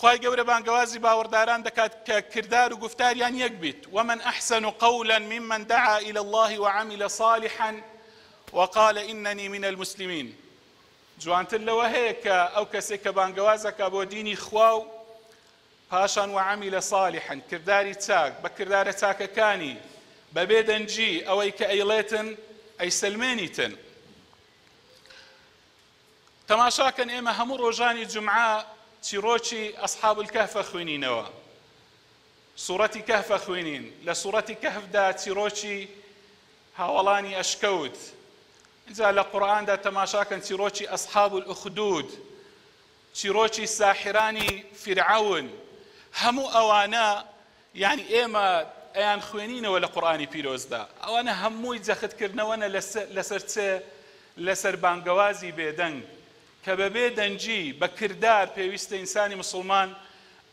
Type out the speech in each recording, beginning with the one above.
خوای گەورە بانگەوازی باوەڕداران دەکات کە کردار و گوفتاریان یەک بیت، ومن احسن قولا ممن دعا الی اللە وعمل صالحا وقال اننی من المسلمین. جوانتر لەوە هەیە کە ئەو کەسەی کە بانگەواز ئەکا بۆ دینی خوا و پاشان وعمل صالحا کرداری چاک بە کردارە چاکەکانی بە بێ دەنگی ئەوەی کە ئەیڵێتن ئەیسەلمێنیتن. تەماشاکەن ئێمە هەموو ڕۆژانی جومعە چیڕۆکی ئەسحاب الکهف ئەخوینینەوە، سوڕەتی کەهف ئەخوینین، لە سوڕەتی کەهفدا چیڕۆکی هاوەڵانی ئەشکەوت، ئینجا لە قورئاندا تەماشاکەن چیڕۆکی ئەسحاب الاخدود، چیڕۆکی ساحرانی فیرعەون، هەموو ئەوانە یانی ئێمە ئەیانخوێنینەوە لە قورئانی پیرۆزدا، ئەوانە هەمووی جەختکردنەوەنە لەسەر چ؟ لەسەر بانگەوازی بێدەنگ، کە بەبێ دەنگی، بە کردار پێویستە ئینسانی موسڵمان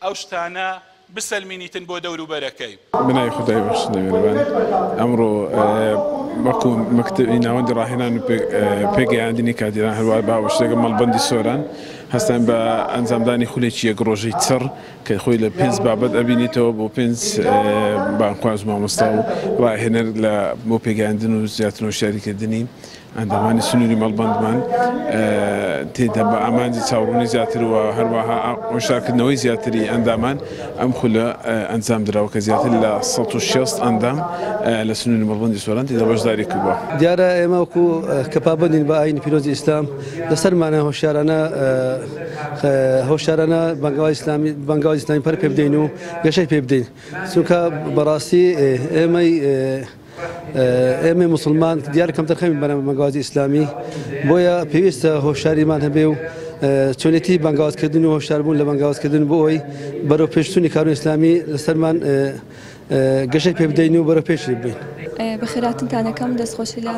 ئەو شتانە بسەلمینیتن بۆ دەوروبەرەکەی. بەناوی خودای بەخشندە میهرەبان ئەمڕۆ وەکو مەکتەبی ناوەندی ڕاهێنان و پێگەیاندنی کادیران هەروە بە هاوبەشی لەگەڵ مەڵبەندی سۆران هەستاین بە ئەنجامدانی خولێکی یەک ڕۆژەی چڕ کە خۆی لە پێنج بابەت ئەبینیتەوە بۆ پێنج بانگخواز مامۆستا و ڕاهێنەر لە بۆ پێگەیاندن و زیاتر هۆشیاریکردنی ئەندامانی سنووری مەڵبەندمان تێدا بە ئامانجی چاوڕوونی زیاتر و هەروەها هۆشیارکردنەوەی زیاتری ئەندامان ئەم خولە ئەنجام دراوە کە زیاتر لە 160 ئەندام لە سنووری مەڵبەندی سۆران تێدا بەشداری کردووە. دیارە ئێمە وەکو کە پابەندین بە ئایینی پیرۆزی ئیسلام لەسەرمانە هۆشیارانە هۆشیارانە بانگەوازی ئیسلامی بانگەوازی ئیسلامی پەرە پێ بدەین و گەشەی پێ بدەین چونکە بەڕاستی ئێمەی ئێمەی موسڵمان دیارە کەمتەرخەمی بەرامبەر بانگەوازی ئیسلامی بۆیە پێویستە هۆشیاریمان هەبێ و چۆنێتی بانگەوازکردن و هۆشیاربوون لە بانگەوازکردن بۆ ئەوەی بەرەو پێشچوونی کارون ئیسلامی لەسەرمان گەشەی پێ بدەین و بەرەو پێشی ببەین. بەخێرهاتنتان ئەکەم، دەستخۆشی لە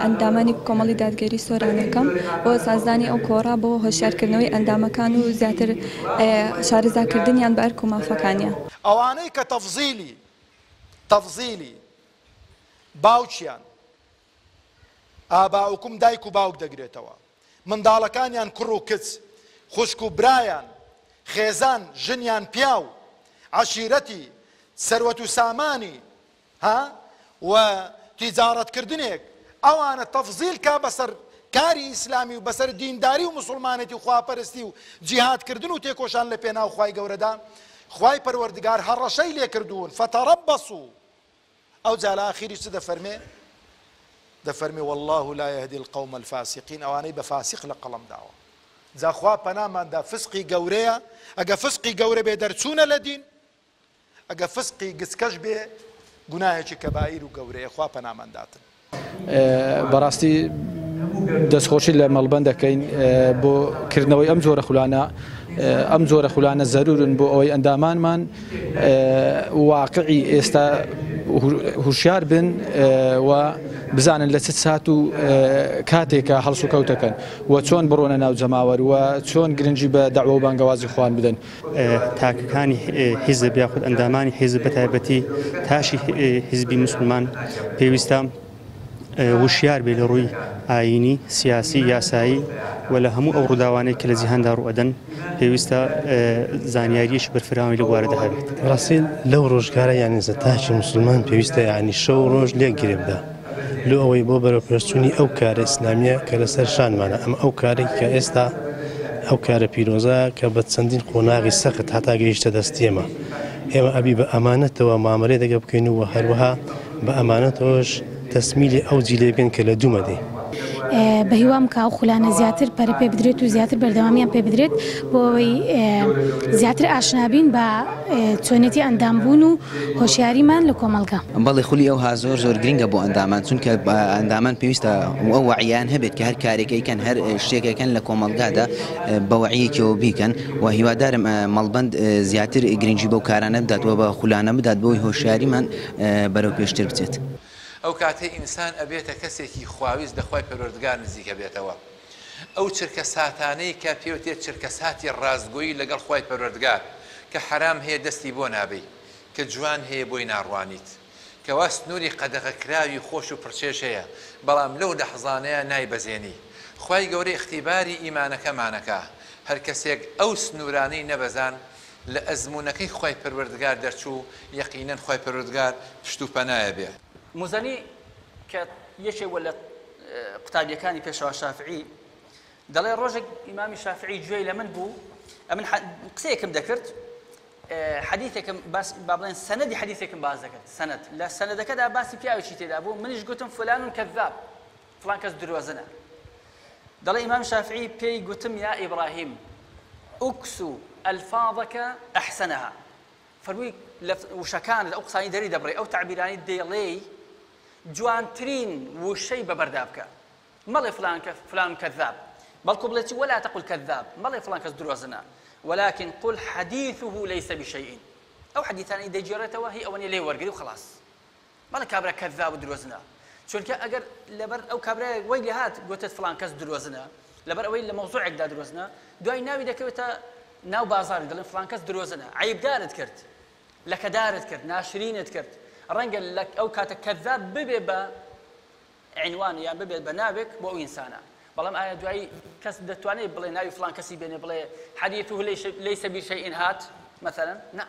ئەندامانی کۆمەڵی دادگەری سۆران ئەکەم بۆ سازدانی ئەو کۆڕە بۆ هۆشیارکردنەوەی ئەندامەکان و زیاتر شارەزاکردنیان بە ئەرک و مافەکانیان. ئەوانەی کە تەفزیلی تەفزیلی باوکیان آباؤکم دایک و باوک دەگرێتەوە منداڵەکانیان کوڕ و کچ خوشک و برایان خێزان ژن یان پیاو عەشیرەتی سەروەت و سامانی ها و تیجاڕەت کردنێک ئەوانە تەفزیل کا بەسەر کاری ئیسلامی و بەسەر دینداری و موسڵمانێتی و خواپەرستی و جیهاد کردن و تێکۆشان لە پێناو خوای گەورەدا خوای پەروەردگار هەڕەشەی لێکردوون فتربصوا ئەوجا لە ئاخیریش چ دەفەرمێ دەفەرمێ واللە لا یهدی القوم الفاسقین ئەوانەی بە فاسق لە قەڵەم داوە جا خوا پەنامان دا فسقی گەورەیە ئەگە فسقی گەورە بێ دەرچوونە لە دین ئەگە فسقی گچکەش بێ گوناهێکی کەبائیر و گەورەیە خوا پەنامان داتن. بەڕاستی دەستخۆشی لە مەڵبەند دەکەین بۆ کردنەوەی ئەم جۆرە خولانە ئەم جۆرە خولانە زەرورن بۆ ئەوەی ئەندامانمان واقعی ئێستا هوشیار بن و بزانن لە چ سات و کاتێکە هەڵسوکەوتەکەن و چۆن بڕۆنە ناو جەماوەر و چۆن گرنگی بە دەعوە و بانگەوازی خۆیان بدەن. تاکەکانی حیزب یاخود ئەندامانی حیزب بە تایبەتی تاشی حیزبی موسڵمان پێویستە وشیار بێ لە ڕووی ئایینی، سیاسی، یاسایی و لە هەموو ئەو ڕووداوانەی کە لە جیهاندا ڕووئەدەن پێویستە زانیارییەکی بەرفراوانی لەو بوارەدا هەبێت. بەڕاستی لەو ڕۆژگارە یانی تاکی موسڵمان پێویستە یانی شەو و ڕۆژ لێک گرێ بدا. لۆ ئەوەی بۆ بەرەوپێشچوونی ئەو کارە ئیسلامییە کە لەسەر شانمانە، ئەمە ئەو کارەی کە ئێستا ئەو کارە پیرۆزە کە بە چەندین قۆناغی سەخت هەتا گەیشتە دەست ئێمە، ئێمە ئەبی بە ئەمانەتەوە مامەلەی دەگەڵ بکەین و هەروەها بە ئەمانەتەوەش تەسمیلی ئەو جیلەی بکەین کە لە دوومە دێ. بەهیوام کە ئەو خولانە زیاتر پەرە پێ بدرێت و زیاتر بەردەوامیان پێ بدرێت بۆ ئەوەی زیاتر ئاشنابین بە چۆنێتی ئەندامبوون و هۆشیاریمان لە کۆمەڵگا. بەڵێ خولی ئەوها زۆر زۆر گرنگە بۆ ئەندامان چونکە ئەندامان پێویستە ئەو وەعیان هەبێت کە هەر کارێک ئەیکەن هەر شتێک ئەکەن لە کۆمەڵگادا بە وەعیەکەوە بیکەن و هیوادارم مەڵبەند زیاتر گرنگی بەو کارانە بدات و بە خولانە بدات بۆی هۆشیاریمان بەرەو پێشتر بچێت. ئەو کاتەی ئینسان ئەبێتە کەسێکی خواویست لە خوای پەروەردگار نزیک ئەبێتەوە ئەو چرکە ساتانەی کە پێوتێت چرکە ساتی ڕاستگۆیی لەگەڵ خوای پەروەردگار کە حەرام هەیە دەستی بۆ نابەی کە جوان هەیە بۆی ناڕوانیت کەوا سنوری قەدەغە کراوی خۆش و پڕچێژ هەیە بەڵام لەو لەحزانەیا نایبەزێنی خوای گەورە ئیختیباری ئیمانەکەمانەکا هەرکەسێک ئەو سنورانەی نەبەزان. لە ئەزموونەکەی خوای پەروەردگار دەرچوو یەقینەن خوای پەروەردگار پشت و پەنایە بێ. موزەنی کە یەکێک بووە لە قوتابیەکانی پێشەوا شافعی دەڵێ ڕۆژێک ئیمامی شافعی گوێی لە من بوو ئەمن قسەیەکم دەکرد حەدیثێکم باس با بڵێن سەنەدی حەدیثێکم باس دەکرد سەنەد لە سەنەدەکەدا باسی پیاوێکی تێدا بوو منیش گوتم فلان کەذاب فلان کەس درۆزنە دەڵێ ئیمام شافعی پێی گوتم یا ئیبراهیم اکسو الفاظك احسنها فەرمووی لە وشەکانت ئەو قسانی دەری دەبڕی ئەو تعبیرانی دەیڵێی جوانترین وشەی بەبەردا بکە مەڵێ فلان کە فلان کذاب بەڵکو بڵێ چی ولا تقل کذاب مەڵێ فلان کەس درۆزنە ولكن قل حديثه ليس بشيء ئەو حەدیثانەی دەگێڕێتەوە هی ئەوە نیە لێی وەرگری و خلاص مەڵێ کابرا کەذاب و درۆزنە چونکە ئەگەر لەبەر ئەو کابرایە وەی لێهات گوتت فلان کەس درۆزنە لەبەر ئەوەی لە مەوزوعێکدا درۆزنە دوای ناوی دەکەوێتە ناو بازاری دەڵێن فلان کەس درۆزنە عەیبدارت کرد لەکەدارت کرد ناشرینت کرد ڕەنگە لە ئەو کاتە کەذاب ببێ بە عنوان یان ببێت بە ناوێک بۆ ئەو ئینسانە بەڵام ئایا دوایی کەس دەتوانێت بڵێ ناوی فلان کەسی بێنێ بڵێ حديثه ليس بشيء هات مثلا نا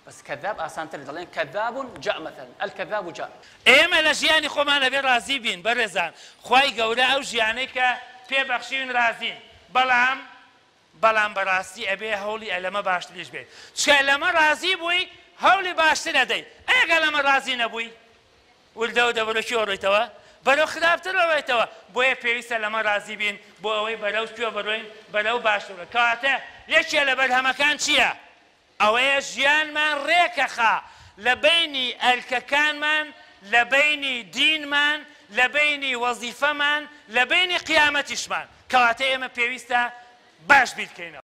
بس كذاب ئاسانتر دەڵێن كذاب جاء مثلا الكذاب جاء. ئێمە لە ژیانی خۆمان ئەبێ ڕازی بین بەڕێزان خوای گەورە ئەو ژیانەی کە پێ بەخشیوین ڕازین بەڵام بەڵام بەڕاستی ئەبێ هەوڵی ئەلەمە باشتریش بێت چکە لەمە ڕازی بووی هەوڵی باشتر ئەدەی ئەگەر لەمە ڕازی نەبووی وردە وردە بەرەو کوێ ڕۆیتەوە؟ بەرەو خراپتر ڕۆیتەوە. بۆیە پێویستە لەمە ڕازی بین بۆ ئەوەی بەرەو کوێ بڕۆین؟ بەرەو باشتر بڕۆین. کەواتە یەکێ لە بەرهەمەکان چییە؟ ئەوەیە ژیانمان ڕێکەخا لە بەینی ئەرکەکانمان، لە بەینی دینمان، لە بەینی وەزیفەمان، لە بەینی قیامەتیشمان. کەواتە ئێمە پێویستە باش بیرکەینەوە.